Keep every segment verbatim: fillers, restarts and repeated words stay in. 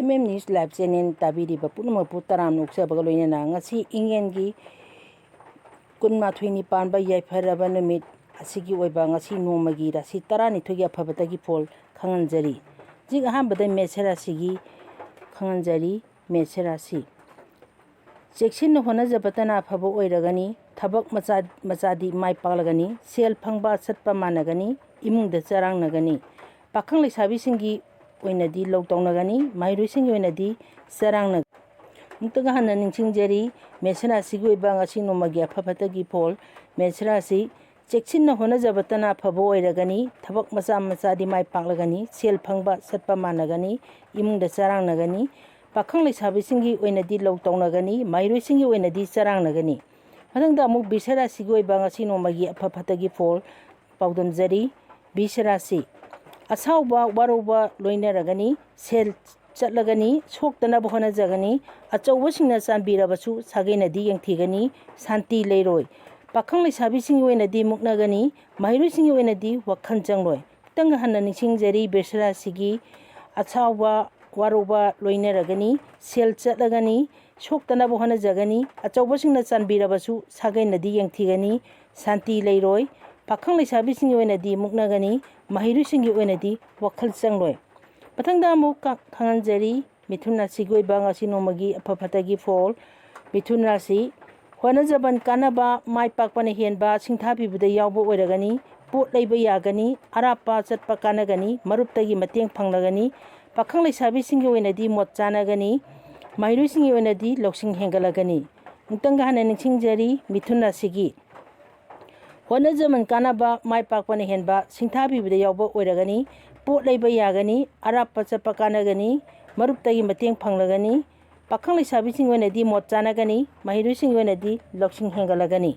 M M news live channel ꯇꯥꯕꯤꯔꯤꯕ ꯄꯨꯝꯅꯃꯛꯄꯨ ꯇꯔꯥꯝꯅ ꯑꯣꯛꯆꯕꯒ ꯂꯣꯏꯅꯅ ꯉꯁꯤ ꯏꯪꯉꯦꯟꯒꯤ ꯀꯨꯟꯃꯥꯊꯣꯏꯅꯤ ꯄꯥꯟꯕ ꯌꯥꯏꯐꯔꯕ ꯅꯨꯃꯤꯠ ꯑꯁꯤꯒꯤ ꯑꯣꯏꯕ ꯉꯁꯤ ꯅꯣꯡꯃꯒꯤ ꯔꯥꯁꯤ ꯇꯔꯥꯅꯤꯊꯣꯏꯒꯤ ꯑꯐꯕꯇꯒꯤ ꯐꯣꯜ ꯈꯪꯍꯟꯖꯔꯤ꯫ ꯍꯧꯖꯤꯛ ꯑꯍꯥꯟꯕꯗ ꯃꯦꯁ ꯔꯥꯁꯤꯒꯤ ꯈꯪꯍꯟꯖꯔꯤ꯫ ꯃꯦꯁ ꯔꯥꯁꯤ꯫ ꯆꯦꯛꯁꯤꯟꯅ ꯍꯣꯠꯅꯖꯕꯇꯅ ꯑꯐꯕ ꯑꯣꯏꯔꯒꯅꯤ꯫ ꯊꯕꯛ ꯃꯆꯥ ꯃꯆꯥꯗꯤ ꯃꯥꯏ ꯄꯥꯛꯂꯒꯅꯤ꯫ ꯁꯦꯜ ꯐꯪꯕ ꯆꯠꯄ ꯃꯥꯟꯅꯒꯅꯤ꯫ ꯏꯃꯨꯡꯗ ꯆꯔꯥꯡꯅꯒꯅꯤ꯫ ꯄꯥꯈꯪ ꯂꯩꯁꯥꯕꯤꯁꯤꯡꯒꯤ ꯑꯣꯏꯅꯗꯤ ꯂꯧ ꯇꯧꯅꯒꯅꯤ꯫ ꯃꯍꯩꯔꯣꯏꯁꯤꯡꯒꯤ ꯑꯣꯏꯅꯗꯤ ꯆꯔꯥꯡꯅ ꯑꯃꯨꯛꯇꯒ ꯍꯟꯅ ꯅꯤꯡꯁꯤꯡꯖꯔꯤ, ꯃꯦꯁ ꯔꯥꯁꯤꯒꯤ ꯑꯣꯏꯕ ꯉꯁꯤ ꯅꯣꯡꯃꯒꯤ ꯑꯐ ꯐꯠꯇꯒꯤ ꯐꯣꯜ꯫ ꯃꯦꯁ ꯔꯥꯁꯤ꯫ ꯆꯦꯛꯁꯤꯟꯅ ꯍꯣꯠꯅꯖꯕꯇꯅ ꯑꯐꯕ ꯑꯣꯏꯔꯒꯅꯤ꯫ ꯊꯕꯛ ꯃꯆꯥ ꯃꯆꯥꯗꯤ ꯃꯥꯏ ꯄꯥꯛꯂꯒꯅꯤ꯫ ꯁꯦꯜ ꯐꯪꯕ ꯆꯠꯄ ꯃꯥꯟꯅꯒꯅꯤ꯫ ꯏꯃꯨꯡꯗ ꯆꯔꯥꯡꯅꯒꯅꯤ꯫ ꯄꯥꯈꯪ ꯂꯩꯁꯥꯕꯤꯁꯤꯡꯒꯤ ꯑꯣꯏꯅꯗꯤ ꯂꯧ ꯇꯧꯅꯒꯅꯤ꯫ ꯃꯍꯩꯔꯣꯏꯁꯤꯡꯒꯤ ꯑꯣꯏꯅꯗꯤ ꯆꯔꯥꯡꯅꯒꯅꯤ꯫ ꯃꯊꯪꯗ ꯑꯃꯨꯛ ꯕꯤꯁ ꯔꯥꯁꯤꯒꯤ ꯑꯣꯏꯕ ꯉꯁꯤ ꯅꯣꯡꯃꯒꯤ ꯑꯐ ꯐꯠꯇꯒꯤ ꯐꯣꯜ ꯄꯥꯎꯗꯝꯖꯔꯤ꯫ ꯕꯤꯁ ꯔꯥꯁꯤ꯫ ꯑꯁꯥꯎꯕ ꯋꯥꯔꯧꯕ ꯂꯣꯏꯅꯔꯒꯅꯤ꯫ ꯁꯦꯜ ꯆꯠꯂꯒꯅꯤ꯫ ꯁꯣꯛꯇꯅꯕ ꯍꯣꯠꯅꯖꯒꯅꯤ꯫ ꯑꯆꯧꯕꯁꯤꯡꯅ ꯆꯥꯟꯕꯤꯔꯕꯁꯨ ꯁꯥꯒꯩꯅꯗꯤ ꯌꯦꯡꯊꯤꯒꯅꯤ꯫ ꯁꯥꯟꯇꯤ ꯂꯩꯔꯣꯏ꯫ ꯄꯥꯈꯪ ꯂꯩꯁꯥꯕꯤꯁꯤꯡꯒꯤ ꯑꯣꯏꯅꯗꯤ ꯃꯨꯛꯅꯒꯅꯤ꯫ ꯃꯍꯩꯔꯣꯏꯁꯤꯡꯒꯤ ꯑꯣꯏꯅꯗꯤ ꯋꯥꯈꯜ ꯆꯪꯂꯣꯏ꯫ ꯈꯤꯇꯪ ꯍꯟꯅ ꯅꯤꯡꯁꯤꯡꯖꯔꯤ, ꯕꯤꯁ ꯔꯥꯁꯤꯒꯤ ꯑꯁꯥꯎꯕ ꯋꯥꯔꯧꯕ ꯂꯣꯏꯅꯔꯒꯅꯤ꯫ ꯁꯦꯜ ꯆꯠꯂꯒꯅꯤ꯫ ꯁꯣꯛꯇꯅꯕ ꯍꯣꯠꯅꯖꯒꯅꯤ꯫ ꯑꯆꯧꯕꯁꯤꯡꯅ ꯆꯥꯟꯕꯤꯔꯕꯁꯨ ꯁꯥꯒꯩꯅꯗꯤ ꯌꯦꯡꯊꯤꯒꯅꯤ꯫ ꯁꯥꯟꯇꯤ ꯂꯩꯔꯣꯏ꯫ ꯄꯥꯈꯪ ꯂꯩꯁꯥꯕꯤꯁꯤꯡꯒꯤ ꯑꯣꯏꯅꯗꯤ ꯃꯨꯛꯅꯒꯅꯤ꯫ ꯃꯍꯩꯔꯣꯏꯁꯤꯡꯒꯤ ꯑꯣꯏꯅꯗꯤ ꯋꯥꯈꯜ ꯆꯪꯂꯣꯏ꯫ ꯃꯊꯪꯗ ꯑꯃꯨꯛ ꯀ-, ꯈꯪꯍꯟꯖꯔꯤ, ꯃꯤꯊꯨꯟ ꯔꯥꯁꯤꯒꯤ ꯑꯣꯏꯕ ꯉꯁꯤ ꯅꯣꯡꯃꯒꯤ ꯑꯐ ꯐꯠꯇꯒꯤ ꯐꯣꯜ꯫ ꯃꯤꯊꯨꯟ ꯔꯥꯁꯤ꯫ ꯍꯣꯠꯅꯖꯃꯟ ꯀꯥꯟꯅꯕ, ꯃꯥꯏ ꯄꯥꯛꯄꯅ ꯍꯦꯟꯕ ꯁꯤꯡꯊꯥꯕꯤꯕꯗ ꯌꯥꯎꯕ ꯑꯣꯏꯔꯒꯅꯤ꯫ ꯄꯣꯠ ꯂꯩꯕ ꯌꯥꯒꯅꯤ꯫ ꯑꯔꯥꯞꯄ ꯆꯠꯄ ꯀꯥꯟꯅꯒꯅꯤ꯫ ꯃꯔꯨꯞꯇꯒꯤ ꯃꯇꯦꯡ ꯐꯪꯂꯒꯅꯤ꯫ ꯄꯥꯈꯪ ꯂꯩꯁꯥꯕꯤꯁꯤꯡꯒꯤ ꯑꯣꯏꯅꯗꯤ ꯃꯣꯠ ꯆꯥꯅꯒꯅꯤ꯫ ꯃꯍꯩꯔꯣꯏꯁꯤꯡꯒꯤ ꯑꯣꯏꯅꯗꯤ ꯂꯧꯁꯤꯡ ꯍꯦꯟꯒꯠꯂꯒꯅꯤ꯫ ꯑꯃꯨꯛꯇꯪꯒ ꯍꯟꯅ ꯅꯤꯡꯁꯤꯡꯖꯔꯤ, ꯃꯤꯊꯨꯟ ꯔꯥꯁꯤꯒꯤ꯫ ꯍꯣꯠꯅꯖꯃꯟ ꯀꯥꯟꯅꯕ, ꯃꯥꯏ ꯄꯥꯛꯄꯅ ꯍꯦꯟꯕ ꯁꯤꯡꯊꯥꯕꯤꯕꯗ ꯌꯥꯎꯕ ꯑꯣꯏꯔꯒꯅꯤ꯫ ꯄꯣꯠ ꯂꯩꯕ ꯌꯥꯒꯅꯤ꯫ ꯑꯔꯥꯞꯄ ꯆꯠꯄ ꯀꯥꯟꯅꯒꯅꯤ꯫ ꯃꯔꯨꯞꯇꯒꯤ ꯃꯇꯦꯡ ꯐꯪꯂꯒꯅꯤ꯫ ꯄꯥꯈꯪ ꯂꯩꯁꯥꯕꯤꯁꯤꯡꯒꯤ ꯑꯣꯏꯅꯗꯤ ꯃꯣꯠ ꯆꯥꯅꯒꯅꯤ꯫ ꯃꯍꯩꯔꯣꯏꯁꯤꯡꯒꯤ ꯑꯣꯏꯅꯗꯤ ꯂꯧꯁꯤꯡ ꯍꯦꯟꯒꯠꯂꯒꯅꯤ꯫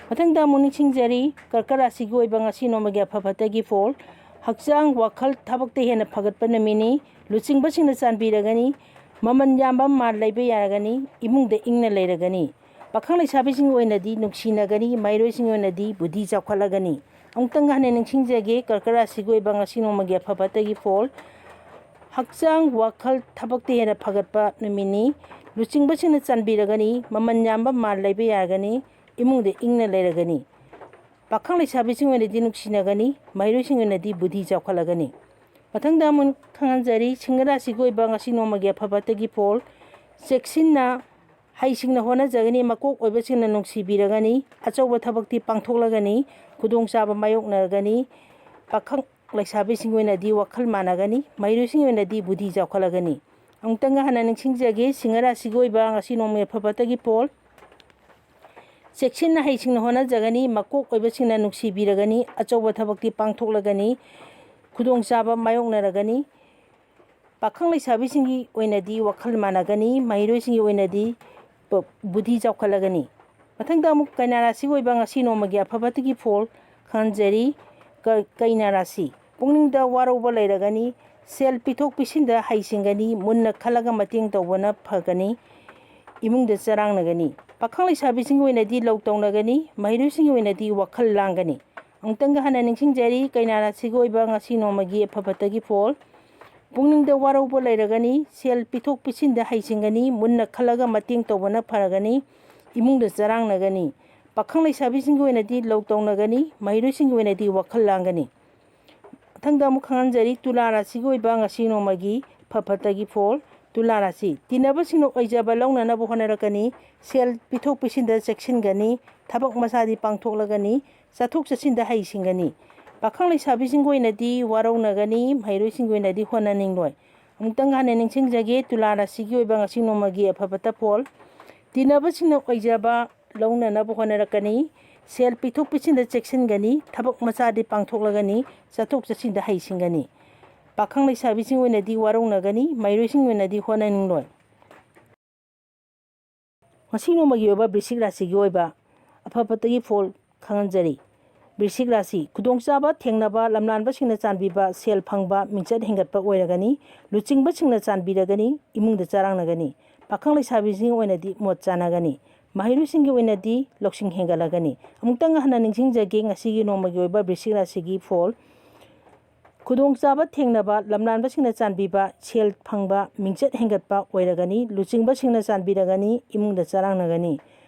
ꯃꯊꯪꯗ ꯑꯃꯨꯛ ꯅꯤꯡꯁꯤꯡꯖꯔꯤ, ꯀꯔꯀꯠ ꯔꯥꯁꯤꯒꯤ ꯑꯣꯏꯕ ꯉꯁꯤ ꯅꯣꯡꯃꯒꯤ ꯑꯐ ꯐꯠꯇꯒꯤ ꯐꯣꯜ꯫ ꯍꯛꯆꯥꯡ, ꯋꯥꯈꯜ, ꯊꯕꯛꯇ ꯍꯦꯟꯅ ꯐꯒꯠꯄ ꯅꯨꯃꯤꯠꯅꯤ꯫ ꯂꯨꯆꯤꯡꯕꯁꯤꯡꯅ ꯆꯥꯟꯕꯤꯔꯒꯅꯤ꯫ ꯃꯃꯜ ꯌꯥꯝꯕ ꯃꯥꯜ ꯂꯩꯕ ꯌꯥꯔꯒꯅꯤ꯫ ꯏꯃꯨꯡꯗ ꯏꯪꯅ ꯂꯩꯔꯒꯅꯤ꯫ ꯄꯥꯈꯪ ꯂꯩꯁꯥꯕꯤꯁꯤꯡꯒꯤ ꯑꯣꯏꯅꯗꯤ ꯅꯨꯡꯁꯤꯅꯒꯅꯤ꯫ ꯃꯍꯩꯔꯣꯏꯁꯤꯡꯒꯤ ꯑꯣꯏꯅꯗꯤ ꯕꯨꯙꯤ ꯆꯥꯎꯈꯠꯂꯒꯅꯤ꯫ ꯑꯃꯨꯛꯇꯪ ꯍꯟꯅ ꯅꯤꯡꯁꯤꯡꯖꯒꯦ, ꯀꯔꯀꯠ ꯔꯥꯁꯤꯒꯤ ꯑꯣꯏꯕ ꯉꯁꯤ ꯅꯣꯡꯃꯒꯤ ꯑꯐ ꯐꯠꯇꯒꯤ ꯐꯣꯜ꯫ ꯍꯛꯆꯥꯡ, ꯋꯥꯈꯜ, ꯊꯕꯛꯇ ꯍꯦꯟꯅ ꯐꯒꯠꯄ ꯅꯨꯃꯤꯠꯅꯤ꯫ ꯂꯨꯆꯤꯡꯕꯁꯤꯡꯅ ꯆꯥꯟꯕꯤꯔꯒꯅꯤ, ꯃꯃꯜ ꯌꯥꯝꯕ ꯃꯥꯜ ꯂꯩꯕ ꯌꯥꯔꯒꯅꯤ, ꯏꯃꯨꯡꯗ ꯏꯪꯅ ꯂꯩꯔꯒꯅꯤ꯫ ꯄꯥꯈꯪ ꯂꯩꯁꯥꯕꯤꯁꯤꯡ ꯑꯣꯏꯅꯗꯤ ꯅꯨꯡꯁꯤꯅꯒꯅꯤ, ꯃꯍꯩꯔꯣꯏꯁꯤꯡ ꯑꯣꯏꯅꯗꯤ ꯕꯨꯙꯤ ꯆꯥꯎꯈꯠꯂꯒꯅꯤ꯫ ꯃꯊꯪꯗ ꯑꯃꯨꯛ ꯈꯪꯍꯟꯖꯔꯤ, ꯁꯤꯡꯍ ꯔꯥꯁꯤꯒꯤ ꯑꯣꯏꯕ ꯉꯁꯤ ꯅꯣꯡꯃꯒꯤ ꯑꯐ ꯐꯠꯇꯒꯤ ꯐꯣꯜ꯫ ꯆꯦꯛꯁꯤꯟꯅ ꯍꯩꯁꯤꯡꯅ ꯍꯣꯠꯅꯖꯒꯅꯤ, ꯃꯀꯣꯛ ꯑꯣꯏꯕꯁꯤꯡꯅ ꯅꯨꯡꯁꯤꯕꯤꯔꯒꯅꯤ, ꯑꯆꯧꯕ ꯊꯕꯛꯇꯤ ꯄꯥꯡꯊꯣꯛꯂꯒꯅꯤ, ꯈꯨꯗꯣꯡꯆꯥꯕ ꯃꯥꯌꯣꯛꯅꯔꯒꯅꯤ꯫ ꯄꯥꯈꯪ ꯂꯩꯁꯥꯕꯤꯁꯤꯡꯒꯤ ꯑꯣꯏꯅꯗꯤ ꯋꯥꯈꯜ ꯃꯥꯟꯅꯒꯅꯤ, ꯃꯍꯩꯔꯣꯏꯁꯤꯡꯒꯤ ꯑꯣꯏꯅꯗꯤ ꯕꯨꯙꯤ ꯆꯥꯎꯈꯠꯂꯒꯅꯤ꯫ ꯑꯃꯨꯛꯇꯪꯒ ꯍꯟꯅ ꯅꯤꯡꯁꯤꯡꯖꯒꯦ, ꯁꯤꯡꯍ ꯔꯥꯁꯤꯒꯤ ꯑꯣꯏꯕ ꯉꯁꯤ ꯅꯣꯡꯃꯒꯤ ꯑꯐ ꯐꯠꯇꯒꯤ ꯐꯣꯜ꯫ ꯆꯦꯛꯁꯤꯟꯅ ꯍꯩꯁꯤꯡꯅ ꯍꯣꯠꯅꯖꯒꯅꯤ, ꯃꯀꯣꯛ ꯑꯣꯏꯕꯁꯤꯡꯅ ꯅꯨꯡꯁꯤꯕꯤꯔꯒꯅꯤ, ꯑꯆꯧꯕ ꯊꯕꯛꯇꯤ ꯄꯥꯡꯊꯣꯛꯂꯒꯅꯤ, ꯈꯨꯗꯣꯡꯆꯥꯕ ꯃꯥꯌꯣꯛꯅꯔꯒꯅꯤ꯫ ꯄꯥꯈꯪ ꯂꯩꯁꯥꯕꯤꯁꯤꯡꯒꯤ ꯑꯣꯏꯅꯗꯤ ꯋꯥꯈꯜ ꯃꯥꯟꯅꯒꯅꯤ, ꯃꯍꯩꯔꯣꯏꯁꯤꯡꯒꯤ ꯑꯣꯏꯅꯗꯤ ꯕ-, ꯕꯨꯙꯤ ꯆꯥꯎꯈꯠꯂꯒꯅꯤ꯫ ꯃꯊꯪꯗ ꯑꯃꯨꯛ ꯀꯩꯅꯥ ꯔꯥꯁꯤ ꯑꯣꯏꯕ ꯉꯁꯤ ꯅꯣꯡꯃꯒꯤ ꯑꯐ ꯐꯠꯇꯒꯤ ꯐꯣꯜ ꯈꯪꯍꯟꯖꯔꯤ꯫ ꯀ-, ꯀꯩꯅꯥ ꯔꯥꯁꯤ, ꯄꯨꯛꯅꯤꯡꯗ ꯋꯥꯔꯧꯕ ꯂꯩꯔꯒꯅꯤ, ꯁꯦꯜ ꯄꯤꯊꯣꯛ ꯄꯤꯁꯤꯟꯗ ꯍꯩꯁꯤꯡꯒꯅꯤ, ꯃꯨꯟꯅ ꯈꯜꯂꯒ ꯃꯇꯦꯡ ꯇꯧꯕꯅ ꯐꯒꯅꯤ, ꯏꯃꯨꯡꯗ ꯆꯔꯥꯡꯅꯒꯅꯤ꯫ ꯄꯥꯈꯪ ꯂꯩꯁꯥꯕꯤꯁꯤꯡꯒꯤ ꯑꯣꯏꯅꯗꯤ ꯂꯧ ꯇꯧꯅꯒꯅꯤ, ꯃꯍꯩꯔꯣꯏꯁꯤꯡꯒꯤ ꯑꯣꯏꯅꯗꯤ ꯋꯥꯈꯜ ꯂꯥꯡꯒꯅꯤ꯫ ꯑꯃꯨꯛꯇꯪꯒ ꯍꯟꯅ ꯅꯤꯡꯁꯤꯡꯖꯔꯤ, ꯀꯩꯅꯥ ꯔꯥꯁꯤꯒꯤ ꯑꯣꯏꯕ ꯉꯁꯤ ꯅꯣꯡꯃꯒꯤ ꯑꯐ ꯐꯠꯇꯒꯤ ꯐꯣꯜ꯫ ꯄꯨꯛꯅꯤꯡꯗ ꯋꯥꯔꯧꯕ ꯂꯩꯔꯒꯅꯤ, ꯁꯦꯜ ꯄꯤꯊꯣꯛ ꯄꯤꯁꯤꯟꯗ ꯍꯩꯁꯤꯡꯒꯅꯤ, ꯃꯨꯟꯅ ꯈꯜꯂꯒ ꯃꯇꯦꯡ ꯇꯧꯕꯅ ꯐꯔꯒꯅꯤ, ꯏꯃꯨꯡꯗ ꯆꯔꯥꯡꯅꯒꯅꯤ꯫ ꯄꯥꯈꯪ ꯂꯩꯁꯥꯕꯤꯁꯤꯡꯒꯤ ꯑꯣꯏꯅꯗꯤ ꯂꯧ ꯇꯧꯅꯒꯅꯤ, ꯃꯍꯩꯔꯣꯏꯁꯤꯡꯒꯤ ꯑꯣꯏꯅꯗꯤ ꯋꯥꯈꯜ ꯂꯥꯡꯒꯅꯤ꯫ ꯃꯊꯪꯗ ꯑꯃꯨꯛ ꯈꯪꯍꯟꯖꯔꯤ, ꯇꯨꯂꯥ ꯔꯥꯁꯤꯒꯤ ꯑꯣꯏꯕ ꯉꯁꯤ ꯅꯣꯡꯃꯒꯤ ꯐ ꯐꯠꯇꯒꯤ ꯐꯣꯜ꯫ ꯇꯨꯂꯥ ꯔꯥꯁꯤ, ꯇꯤꯟꯅꯕꯁꯤꯡꯅ ꯑꯣꯏꯖꯕ ꯂꯧꯅꯅꯕ ꯍꯣꯠꯅꯔꯛꯀꯅꯤ, ꯁꯦꯜ ꯄꯤꯊꯣꯛ ꯄꯤꯁꯤꯟꯗ ꯆꯦꯛꯁꯤꯟꯒꯅꯤ, ꯊꯕꯛ ꯃꯆꯥꯗꯤ ꯄꯥꯡꯊꯣꯛꯂꯒꯅꯤ, ꯆꯠꯊꯣꯛ ꯆꯠꯁꯤꯟꯗ ꯍꯩꯁꯤꯡꯒꯅꯤ꯫ ꯄꯥꯈꯪ ꯂꯩꯁꯥꯕꯤꯁꯤꯡꯒꯤ ꯑꯣꯏꯅꯗꯤ ꯋꯥꯔꯧꯅꯒꯅꯤ, ꯃꯍꯩꯔꯣꯏꯁꯤꯡꯒꯤ ꯑꯣꯏꯅꯗꯤ ꯍꯣꯠꯅꯅꯤꯡꯂꯣꯏ꯫ ꯑꯃꯨꯛꯇꯪ ꯍꯟꯅ ꯅꯤꯡꯁꯤꯡꯖꯒꯦ, ꯇꯨꯂꯥ ꯔꯥꯁꯤꯒꯤ ꯑꯣꯏꯕ ꯉꯁꯤ ꯅꯣꯡꯃꯒꯤ ꯑꯐ ꯐꯠꯇ ꯐꯣꯜ꯫ ꯇꯤꯟꯅꯕꯁꯤꯡꯅ ꯑꯣꯏꯖꯕ ꯂꯧꯅꯅꯕ ꯍꯣꯠꯅꯔꯛꯀꯅꯤ, ꯁꯦꯜ ꯄꯤꯊꯣꯛ ꯄꯤꯁꯤꯟꯗ ꯆꯦꯛꯁꯤꯟꯒꯅꯤ, ꯊꯕꯛ ꯃꯆꯥꯗꯤ ꯄꯥꯡꯊꯣꯛꯂꯒꯅꯤ, ꯆꯠꯊꯣꯛ ꯆꯠꯁꯤꯟꯗ ꯍꯩꯁꯤꯡꯒꯅꯤ꯫ ꯄꯥꯈꯪ ꯂꯩꯁꯥꯕꯤꯁꯤꯡ ꯑꯣꯏꯅꯗꯤ ꯋꯥꯔꯧꯅꯒꯅꯤ, ꯃꯍꯩꯔꯣꯏꯁꯤꯡ ꯑꯣꯏꯅꯗꯤ ꯍꯣꯠꯅꯅꯤꯡꯂꯣꯏ꯫ ꯉꯁꯤ ꯅꯣꯡꯃꯒꯤ ꯑꯣꯏꯕ ꯕ꯭ꯔꯤꯁꯤꯛ ꯔꯥꯁꯤꯒꯤ ꯑꯣꯏꯕ ꯑꯐ ꯐꯠꯇꯒꯤ ꯐꯣꯜ ꯈꯪꯍꯟꯖꯔꯤ꯫ ꯕ꯭ꯔꯤꯁꯤꯛ ꯔꯥꯁꯤ, ꯈꯨꯗꯣꯡꯆꯥꯕ ꯊꯦꯡꯅꯕ, ꯂꯝꯂꯥꯟꯕꯁꯤꯡꯅ ꯆꯥꯟꯕꯤꯕ, ꯁꯦꯜ ꯐꯪꯕ, ꯃꯤꯡꯆꯠ ꯍꯦꯟꯒꯠꯄ ꯑꯣꯏꯔꯒꯅꯤ꯫ ꯂꯨꯆꯤꯡꯕꯁꯤꯡꯅ ꯆꯥꯟꯕꯤꯔꯒꯅꯤ, ꯏꯃꯨꯡꯗ ꯆꯔꯥꯡꯅꯒꯅꯤ꯫ ꯄꯥꯈꯪ ꯂꯩꯁꯥꯕꯤꯁꯤꯡ ꯑꯣꯏꯅꯗꯤ ꯃꯣꯠ ꯆꯥꯟꯅꯒꯅꯤ꯫ ꯃꯍꯩꯔꯣꯏꯁꯤꯡꯒꯤ ꯑꯣꯏꯅꯗꯤ ꯂꯧꯁꯤꯡ ꯍꯦꯟꯒꯠꯂꯒꯅꯤ꯫ ꯑꯃꯨꯛꯇꯪ ꯍꯟꯅ ꯅꯤꯡꯁꯤꯡꯖꯒꯦ, ꯉꯁꯤꯒꯤ ꯅꯣꯡꯃꯒꯤ ꯑꯣꯏꯕ ꯕ꯭ꯔꯤꯁꯤꯛ ꯔꯥꯁꯤꯒꯤ ꯐꯣꯜ꯫ ꯈꯨꯗꯣꯡꯆꯥꯕ ꯊꯦꯡꯅꯕ ꯂꯝꯂꯥꯟꯕꯁꯤꯡꯅ ꯆꯥꯟꯕꯤꯕ ꯁꯦꯜ ꯐꯪꯕ ꯃꯤꯡꯆꯠ ꯍꯦꯟꯒꯠꯄ ꯑꯣꯏꯔꯒꯅꯤ꯫ ꯂꯨꯆꯤꯡꯕꯁꯤꯡꯅ ꯆꯥꯟꯕꯤꯔꯒꯅꯤ꯫ ꯏꯃꯨꯡꯗ ꯆꯔꯥꯡꯅꯒꯅꯤ꯫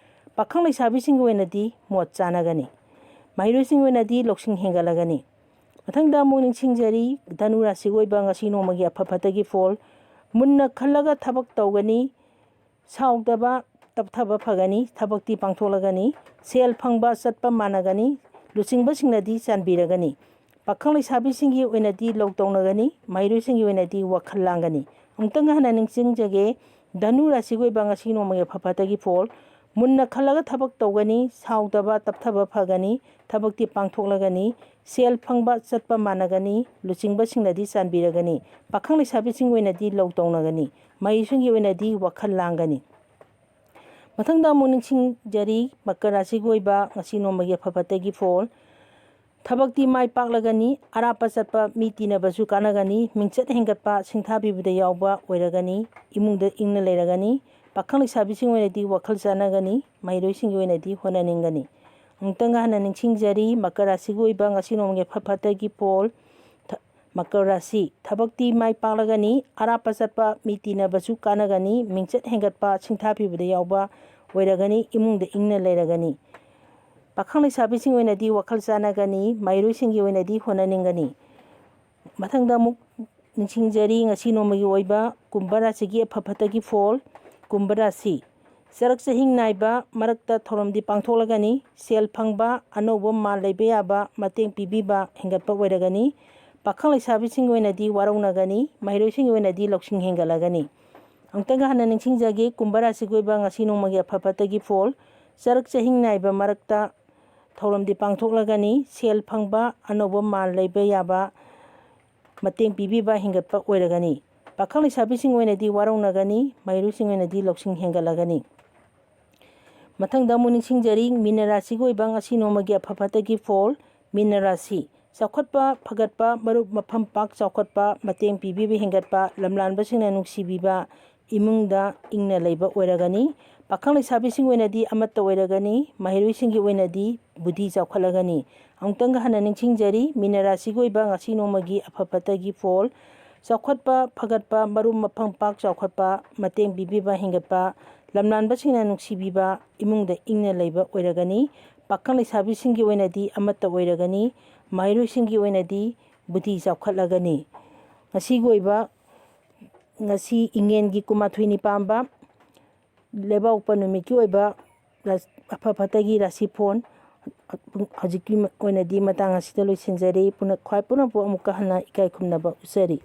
ꯄꯥꯈꯪ ꯂꯩꯁꯥꯕꯤꯁꯤꯡꯒꯤ ꯑꯣꯏꯅꯗꯤ ꯃꯣꯠ ꯆꯥꯟꯅꯒꯅꯤ꯫ ꯃꯍꯩꯔꯣꯏꯁꯤꯡꯒꯤ ꯑꯣꯏꯅꯗꯤ ꯂꯧꯁꯤꯡ ꯍꯦꯟꯒꯠꯂꯒꯅꯤ꯫ ꯃꯊꯪꯗ ꯑꯃꯨꯛ ꯅꯤꯡꯁꯤꯡꯖꯔꯤ, ꯙꯅꯨ ꯔꯥꯁꯤꯒꯤ ꯑꯣꯏꯕ ꯉꯁꯤ ꯅꯣꯡꯃꯒꯤ ꯑꯐ ꯐꯠꯇꯒꯤ ꯐꯣꯜ꯫ ꯃꯨꯟꯅ ꯈꯜꯂꯒ ꯊꯕꯛ ꯇꯧꯒꯅꯤ꯫ ꯁꯥꯎꯗꯕ ꯇꯞꯊꯕ ꯐꯒꯅꯤ꯫ ꯊꯕꯛꯇꯤ ꯄꯥꯡꯊꯣꯛꯂꯒꯅꯤ꯫ ꯁꯦꯜ ꯐꯪꯕ ꯆꯠꯄ ꯃꯥꯟꯅꯒꯅꯤ꯫ ꯂꯨꯆꯤꯡꯕꯁꯤꯡꯅꯗꯤ ꯆꯥꯟꯕꯤꯔꯒꯅꯤ꯫ ꯄꯥꯈꯪ ꯂꯩꯁꯥꯕꯤꯁꯤꯡꯒꯤ ꯑꯣꯏꯅꯗꯤ ꯂꯧ ꯇꯧꯅꯒꯅꯤ꯫ ꯃꯍꯩꯔꯣꯏꯁꯤꯡꯒꯤ ꯑꯣꯏꯅꯗꯤ ꯋꯥꯈꯜ ꯂꯥꯡꯒꯅꯤ꯫ ꯑꯃꯨꯛꯇꯪ ꯍꯟꯅ ꯅꯤꯡꯁꯤꯡꯖꯒꯦ, ꯙꯅꯨ ꯔꯥꯁꯤꯒꯤ ꯑꯣꯏꯕ ꯉꯁꯤ ꯅꯣꯡꯃꯒꯤ ꯑꯐ ꯐꯠꯇꯒꯤ ꯐꯣꯜ꯫ ꯃꯨꯟꯅ ꯈꯜꯂꯒ ꯊꯕꯛ ꯇꯧꯒꯅꯤ꯫ ꯁꯥꯎꯗꯕ ꯇꯞꯊꯕ ꯐꯒꯅꯤ꯫ ꯊꯕꯛꯇꯤ ꯄꯥꯡꯊꯣꯛꯂꯒꯅꯤ꯫ ꯁꯦꯜ ꯐꯪꯕ ꯆꯠꯄ ꯃꯥꯟꯅꯒꯅꯤ꯫ ꯂꯨꯆꯤꯡꯕꯁꯤꯡꯅꯗꯤ ꯆꯥꯟꯕꯤꯔꯒꯅꯤ꯫ ꯄꯥꯈꯪ ꯂꯩꯁꯥꯕꯤꯁꯤꯡꯒꯤ ꯑꯣꯏꯅꯗꯤ ꯂꯧ ꯇꯧꯅꯒꯅꯤ꯫ ꯃꯍꯩꯁꯤꯡꯒꯤ ꯑꯣꯏꯅꯗꯤ ꯋꯥꯈꯜ ꯂꯥꯡꯒꯅꯤ꯫ ꯃꯊꯪꯗ ꯑꯃꯨꯛ ꯅꯤꯡꯁꯤꯡꯖꯔꯤ, ꯃꯀꯔ ꯔꯥꯁꯤꯒꯤ ꯑꯣꯏꯕ ꯉꯁꯤ ꯅꯣꯡꯃꯒꯤ ꯑꯐ ꯐꯠꯇꯒꯤ ꯐꯣꯜ꯫ ꯊꯕꯛꯇꯤ ꯃꯥꯏ ꯄꯥꯛꯂꯒꯅꯤ꯫ ꯑꯔꯥꯞꯄ ꯆꯠꯄ ꯃꯤ ꯇꯤꯟꯅꯕꯁꯨ ꯀꯥꯟꯅꯒꯅꯤ꯫ ꯃꯤꯡꯆꯠ ꯍꯦꯟꯒꯠꯄ ꯁꯤꯡꯊꯥꯕꯤꯕꯗ ꯌꯥꯎꯕ ꯑꯣꯏꯔꯒꯅꯤ꯫ ꯏꯃꯨꯡꯗ ꯏꯪꯅ ꯂꯩꯔꯒꯅꯤ꯫ ꯄꯥꯈꯪ ꯂꯩꯁꯥꯕꯤꯁꯤꯡꯒꯤ ꯑꯣꯏꯅꯗꯤ ꯋꯥꯈꯜ ꯆꯥꯟꯅꯒꯅꯤ꯫ ꯃꯍꯩꯔꯣꯏꯁꯤꯡꯒꯤ ꯑꯣꯏꯅꯗꯤ ꯍꯣꯠꯅꯅꯤꯡꯒꯅꯤ꯫ ꯑꯃꯨꯛꯇꯪꯒ ꯍꯟꯅ ꯅꯤꯡꯁꯤꯡꯖꯔꯤ, ꯃꯀꯔ ꯔꯥꯁꯤꯒꯤ ꯑꯣꯏꯕ ꯉꯁꯤ ꯅꯣꯡꯃꯒꯤ ꯑꯐ ꯐꯠꯇꯒꯤ ꯐꯣꯜ꯫ ꯊ-, ꯃꯀꯔ ꯔꯥꯁꯤ, ꯊꯕꯛꯇꯤ ꯃꯥꯏ ꯄꯥꯛꯂꯒꯅꯤ꯫ ꯑꯔꯥꯞꯄ ꯆꯠꯄ ꯃꯤ ꯇꯤꯟꯅꯕꯁꯨ ꯀꯥꯟꯅꯒꯅꯤ꯫ ꯃꯤꯡꯆꯠ ꯍꯦꯟꯒꯠꯄ ꯁꯤꯡꯊꯥꯕꯤꯕꯗ ꯌꯥꯎꯕ ꯑꯣꯏꯔꯒꯅꯤ꯫ ꯏꯃꯨꯡꯗ ꯏꯪꯅ ꯂꯩꯔꯒꯅꯤ꯫ ꯄꯥꯈꯪ ꯂꯩꯁꯥꯕꯤꯁꯤꯡꯒꯤ ꯑꯣꯏꯅꯗꯤ ꯋꯥꯈꯜ ꯆꯥꯟꯅꯒꯅꯤ꯫ ꯃꯍꯩꯔꯣꯏꯁꯤꯡꯒꯤ ꯑꯣꯏꯅꯗꯤ ꯍꯣꯠꯅꯅꯤꯡꯒꯅꯤ꯫ ꯃꯊꯪꯗ ꯑꯃꯨꯛ ꯅꯤꯡꯁꯤꯡꯖꯔꯤ, ꯉꯁꯤ ꯅꯣꯡꯃꯒꯤ ꯑꯣꯏꯕ ꯀꯨꯝꯚ ꯔꯥꯁꯤꯒꯤ ꯑꯐ ꯐꯠꯇꯒꯤ ꯐꯣꯜ꯫ ꯀꯨꯝꯚ ꯔꯥꯁꯤ, ꯆꯔꯛ ꯆꯍꯤꯡ ꯅꯥꯏꯕ ꯃꯔꯛꯇ ꯊꯧꯔꯝꯗꯤ ꯄꯥꯡꯊꯣꯛꯂꯒꯅꯤ꯫ ꯁꯦꯜ ꯐꯪꯕ, ꯑꯅꯧꯕ ꯃꯥꯜ ꯂꯩꯕ ꯌꯥꯕ, ꯃꯇꯦꯡ ꯄꯤꯕꯤꯕ ꯍꯦꯟꯒꯠꯄ ꯑꯣꯏꯔꯒꯅꯤ꯫ ꯄꯥꯈꯪ ꯂꯩꯁꯥꯕꯤꯁꯤꯡꯒꯤ ꯑꯣꯏꯅꯗꯤ ꯋꯥꯔꯧꯅꯒꯅꯤ꯫ ꯃꯍꯩꯔꯣꯏꯁꯤꯡꯒꯤ ꯑꯣꯏꯅꯗꯤ ꯂꯧꯁꯤꯡ ꯍꯦꯟꯒꯠꯂꯒꯅꯤ꯫ ꯑꯃꯨꯛꯇꯪꯒ ꯍꯟꯅ ꯅꯤꯡꯁꯤꯡꯖꯒꯦ, ꯀꯨꯝꯚ ꯔꯥꯁꯤꯒꯤ ꯑꯣꯏꯕ ꯉꯁꯤ ꯅꯣꯡꯃꯒꯤ ꯑꯐ ꯐꯠꯇꯒꯤ ꯐꯣꯜ꯫ ꯆꯔꯛ ꯆꯍꯤꯡ ꯅꯥꯏꯕ ꯃꯔꯛꯇ ꯊꯧꯔꯝꯗꯤ ꯄꯥꯡꯊꯣꯛꯂꯒꯅꯤ꯫ ꯁꯦꯜ ꯐꯪꯕ, ꯑꯅꯧꯕ ꯃꯥꯜ ꯂꯩꯕ ꯌꯥꯕ, ꯃꯇꯦꯡ ꯄꯤꯕꯤꯕ ꯍꯦꯟꯒꯠꯄ ꯑꯣꯏꯔꯒꯅꯤ꯫ ꯄꯥꯈꯪ ꯂꯩꯁꯥꯕꯤꯁꯤꯡ ꯑꯣꯏꯅꯗꯤ ꯋꯥꯔꯧꯅꯒꯅꯤ꯫ ꯃꯍꯩꯔꯣꯏꯁꯤꯡ ꯑꯣꯏꯅꯗꯤ ꯂꯧꯁꯤꯡ ꯍꯦꯟꯒꯠꯂꯒꯅꯤ꯫ ꯃꯊꯪꯗ ꯑꯃꯨꯛ ꯅꯤꯡꯁꯤꯡꯖꯔꯤ, ꯃꯤꯅ ꯔꯥꯁꯤꯒꯤ ꯑꯣꯏꯕ ꯉꯁꯤ ꯅꯣꯡꯃꯒꯤ ꯑꯐ ꯐꯠꯇꯒꯤ ꯐꯣꯜ꯫ ꯃꯤꯅ ꯔꯥꯁꯤ, ꯆꯥꯎꯈꯠꯄ ꯐꯒꯠꯄ, ꯃꯔꯨꯞ ꯃꯐꯝ ꯄꯥꯛ ꯆꯥꯎꯈꯠꯄ, ꯃꯇꯦꯡ ꯄꯤꯕꯤꯕ ꯍꯦꯟꯒꯠꯄ, ꯂꯝꯂꯥꯟꯕꯁꯤꯡꯅ ꯅꯨꯡꯁꯤꯕꯤꯕ, ꯏꯃꯨꯡꯗ ꯏꯪꯅ ꯂꯩꯕ ꯑꯣꯏꯔꯒꯅꯤ꯫ ꯄꯥꯈꯪ ꯂꯩꯁꯥꯕꯤꯁꯤꯡꯒꯤ ꯑꯣꯏꯅꯗꯤ ꯑꯃꯠꯇ ꯑꯣꯏꯔꯒꯅꯤ꯫ ꯃꯍꯩꯔꯣꯏꯁꯤꯡꯒꯤ ꯑꯣꯏꯅꯗꯤ ꯕꯨꯙꯤ ꯆꯥꯎꯈꯠꯂꯒꯅꯤ꯫ ꯑꯃꯨꯛꯇꯪꯒ ꯍꯟꯅ ꯅꯤꯡꯁꯤꯡꯖꯔꯤ, ꯃꯤꯅ ꯔꯥꯁꯤꯒꯤ ꯑꯣꯏꯕ ꯉꯁꯤ ꯅꯣꯡꯃꯒꯤ ꯑꯐ ꯐꯠꯇꯒꯤ ꯐꯣꯜ꯫ ꯆꯥꯎꯈꯠꯄ, ꯐꯒꯠꯄ, ꯃꯔꯨꯝ ꯃꯄꯪ ꯄꯥꯛ ꯆꯥꯎꯈꯠꯄ, ꯃꯇꯦꯡ ꯄꯤꯕꯤꯕ ꯍꯦꯟꯒꯠꯄ, ꯂꯝꯂꯥꯟꯕꯁꯤꯡꯅ ꯅꯨꯡꯁꯤꯕꯤꯕ, ꯏꯃꯨꯡꯗ ꯏꯪꯅ ꯂꯩꯕ ꯑꯣꯏꯔꯒꯅꯤ꯫ ꯄꯥꯈꯪ ꯂꯩꯁꯥꯕꯤꯁꯤꯡꯒꯤ ꯑꯣꯏꯅꯗꯤ ꯑꯃꯠꯇ ꯑꯣꯏꯔꯒꯅꯤ꯫ ꯃꯍꯩꯔꯣꯏꯁꯤꯡꯒꯤ ꯑꯣꯏꯅꯗꯤ ꯕꯨꯙꯤ ꯆꯥꯎꯈꯠꯂꯒꯅꯤ꯫ ꯉꯁꯤꯒꯤ ꯑꯣꯏꯕ, ꯉꯁꯤ ꯏꯉꯦꯟꯒꯤ ꯀꯨꯟꯃꯥꯊꯣꯏꯅꯤ ꯄꯥꯟꯕ ꯂꯩꯕꯥꯛꯄꯣꯛꯄ ꯅꯨꯃꯤꯠꯀꯤ ꯑꯣꯏꯕ ꯔꯥ-, ꯑꯐ ꯐꯠꯇꯒꯤ ꯔꯥꯁꯤ ꯐꯣꯟ ꯍꯧꯖꯤꯛꯀꯤ ꯑꯣꯏꯅꯗꯤ ꯃꯇꯥꯡ ꯑꯁꯤꯗ ꯂꯣꯏꯁꯤꯟꯖꯔꯤ꯫ ꯄꯨꯅ-, ꯈ꯭ꯋꯥꯏ ꯄꯨꯝꯅꯃꯛꯄꯨ ꯑꯃꯨꯛꯀ ꯍꯟꯅ ꯏꯀꯥꯏ ꯈꯨꯝꯅꯕ ꯎꯠꯆꯔꯤ꯫